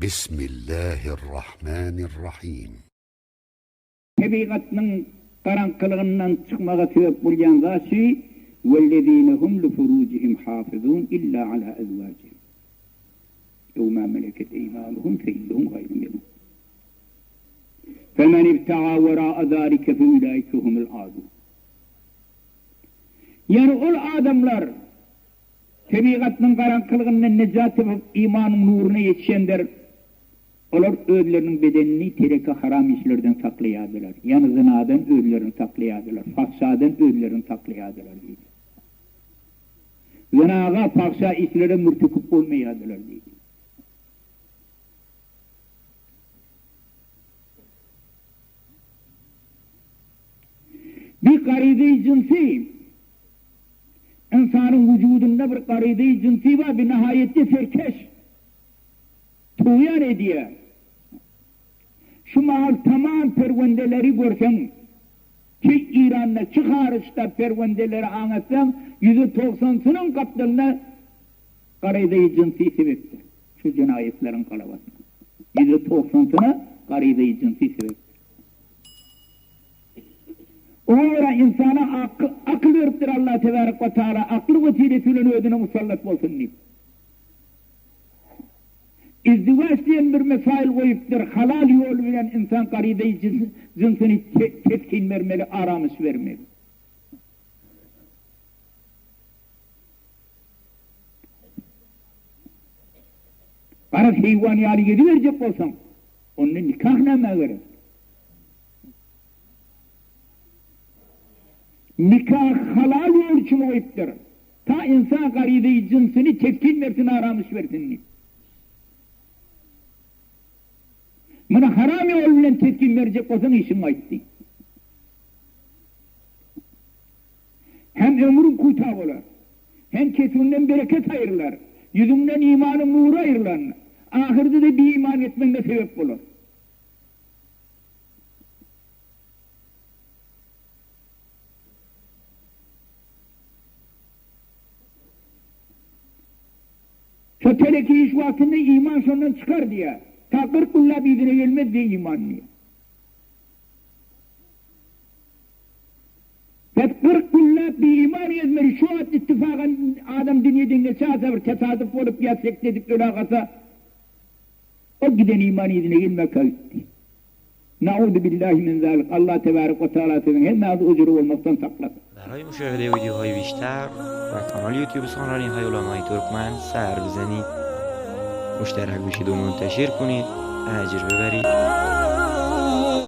Bismillahirrahmanirrahim. Tebigatynyň garaňkylygyndan çykmaga sebäp bolýan zat şu, Wellezine hum li furujihim hafizun illa ala ezwajihim ew ma meleket eýmanuhum fe innehum gaýru melum. Femen ibtaga wera'a zalike fe ulaike humul adun. Ýagny ol adamlar tebigatynyň garaňkylygyndan nejat tapyp imanyň nuruna ýetişendir. Olar özleriniň bedenini tereke haram işlerden saklaýardylar, ýagny zynadan özlerini saklaýardylar, fahşadan özlerini saklaýardylar diýdi. Zynaga, fahşa işlere mürtekip bolmaýardylar diýdi. Bir garyzy jynsy, ynsanyň wujudynda bir garyzy jynsy bar, bir nahaýetde serkeş. Tugýan edýär. Şu mahal tamam perwendeleri görseň, çi Iranda, çi haryçda perwendeleri aňatsaň, ýüzde togsansynyň gapdalynda garyzy jynsy sebäpdir. Şu jenaýatlaryň galabasyna. Ýüzde togsansyna garyzy jynsy sebäpdir. Oňa görä ynsana akyl beripdir Allah tebarek we taala, akly wesilesi bilen özüne musallat bolsun diýip. Izdiwaç diýen bir mesail goýupdyr, halal ýol bilen ynsan garydaýy jynsyny teskin bermeli, aramyş bermeli. Garaz heýwan ýaly geziberjek bolsaň, onda nikah nämä gerek? Nikah halal ýol üçin goýupdyr. Ta ynsan garyzy jynsyny teskin bersin aramyş bersin diýip. Muny haram ýol bilen teskin berjek bolsaň işiň gaýtdy. Hem ömrüň kuta bolar. Hem kesiňden bereket aýrylar. Ýüzüňden imanyň nury aýrylan. Ahyrda-da biiman etmegiňe sebep bolar. Şo teleki iş wagtynda iman şondan çykar diýýär. Ta 40 günläp yzyna gelmez diýýär iman diýýär. Hep 40 günläp bir iman gezmeli şu wagt ittifakan adam dünýeden geçäse bir tesadüf bolup ýa sekde edip öle galsa o giden iman yzyna gelmez gitdi. Nauzu billahi min zalik Allah tebarek we taala siziň hemmäňizi ujur bolmakdan saklasyn. برای مشاهده ویدیوهای بیشتر و کانال یوتیوب سخنرانی های علمای ترکمن سر بزنید مشترک بشید و منتشر کنید اجر ببرید.